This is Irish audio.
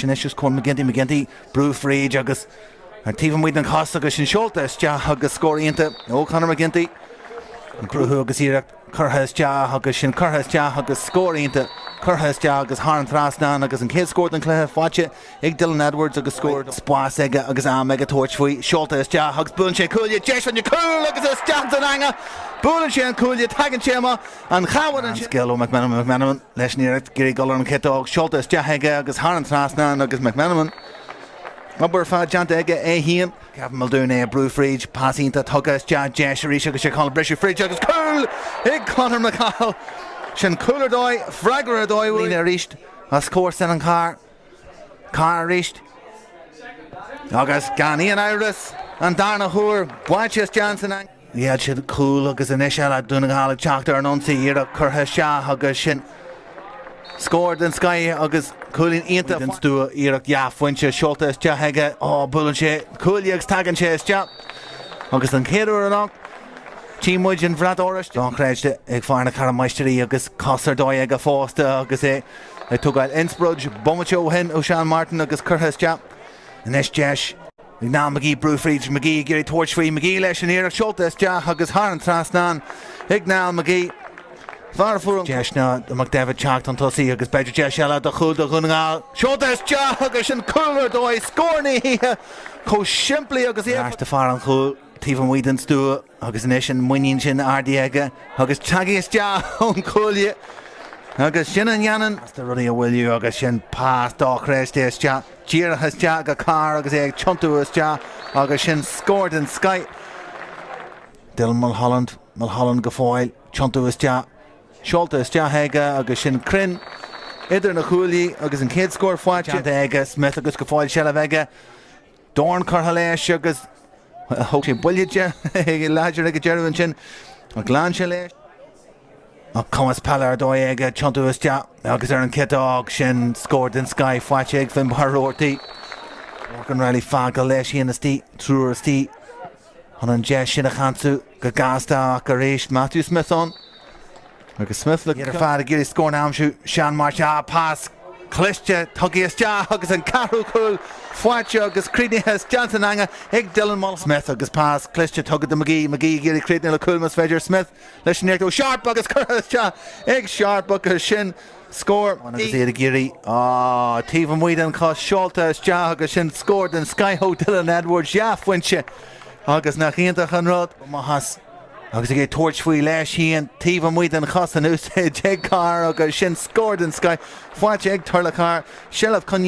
Anois os comhair McGinty, McGinty, brú fríd agus ar taobh amuigh den chos agus sin seolta isteach agus scór iontach ó Conor McGinty. An cruthú agus iarracht curtha isteach agus sin curtha isteach agus scór iontach curtha isteach agus thar an trasnán agus an chéad scór den chluiche faighte ag Dylan Edwards agus scór spás aige agus am aige tabhairt faoi seolta isteach agus buaileann sé cuaille deis an cúl agus isteach san eangach buaileann sé an cuaille tagann sé amach an chabhair an scéal ó McMenamin McMenamin Leis an iarracht ag iarraidh dul ar an chiotóg, seolta isteach aige agus thar an trasnán agus McMenamin. Obair ar fad déanta aige é féin. Kevin Muldoon é ag brú fríd, pas iontach tugtha isteach, deis arís agus sé Conor briseadh fríd agus cúl ag Conor McCahill. Sin cúl ar dóigh, freagra ar dóigh uaidh. Líne arís os comhair sin an Carr. Carr arís agus gan aon amhras an darna huair buailte isteach san eangach. Gheall siad cúl agus anois eile Dún na nGall ag teacht ar an ionsaí, iarracht curtha isteach agus sin scór den scoith agus cúilín iontach den stua, iarracht dhea-phointe seolta isteach aige, ó buaileann sé cuaille agus tagann sé isteach agus den chéad uair anocht tchí muid an bhrat oráiste. Dochreidte ag fear na Ceathrún Máistrí agus cos ar dóigh aige fosta agus é ag tógáil inspioráid bomaite ó shin ó Seán Martin agus curtha isteach anois deis Ag Niall McGee brú fríd McGee ag iarraidh tabhairt faoi McGee leis an iarracht seolta isteach agus thar an trasnán ag Niall McGee. Fear a fuair an deis ná do McDevitt teacht chun tosaigh agus b'fhéidir deis eile do chúl do Dhún na nGall. Seolta isteach agus sin cúl ar dóigh, scór na hoíche chomh simplí agus éifeachtach. Ar ais do fear an chúil taobh amuigh den stua. Agus anois an muinín sin ardaithe aige agus tagtha isteach ón gcuaille agus sin a dhéanann na rudaí a mhoilliú agus sin pas dochreidte isteach, díreach isteach go Carr agus é ag tiontú isteach agus sin scór den scoith. Dylan Mulholland, Mulholland go fóill, tiontú isteach, seolta isteach aige agus sin cruinn idir na cuaillí agus an chéad scór faighte aige Smith agus go fóill seilbh aige. Dorn curtha leis agus thóg sé buille de láidir ag an deireadh ansin ach lean sé leis. Ach cumas peile ar dóigh aige, tiontú isteach agus ar an chiotóg sin scór den scoith faighte ag Finbarr Roarty. Lorcan Reilly fágtha leis féin istigh, triúr istigh chun an deis sin a cheansú go gasta ach arís Matthew Smith ann. Agus Smith le iad ar fad ag iarraidh scór a aimsiú. Seán Marsh, ah, pas cliste tugtha isteach agus an ceathrú cúl faighte agus críochnaithe isteach san eangach ag Dylan Mulholland. Smith agus pas cliste tugtha do McGee. McGee ag iarraidh críochnú le cúl más féidir. Smith leis an iarracht ó Sharp agus curtha isteach ag Sharp agus sin scór. Agus iad ag iarraidh, ah, taobh amuigh den chos seolta isteach agus sin scór den scoith ó Dylan Edwards. Dhea-phointe agus nach iontach an rud. Maitheas. Agus ag tabhairt faoi leis féin taobh amuigh den chos in úsáid ag Carr agus sin scór den scoith faighte ag Turlough Carr. Seilbh chun.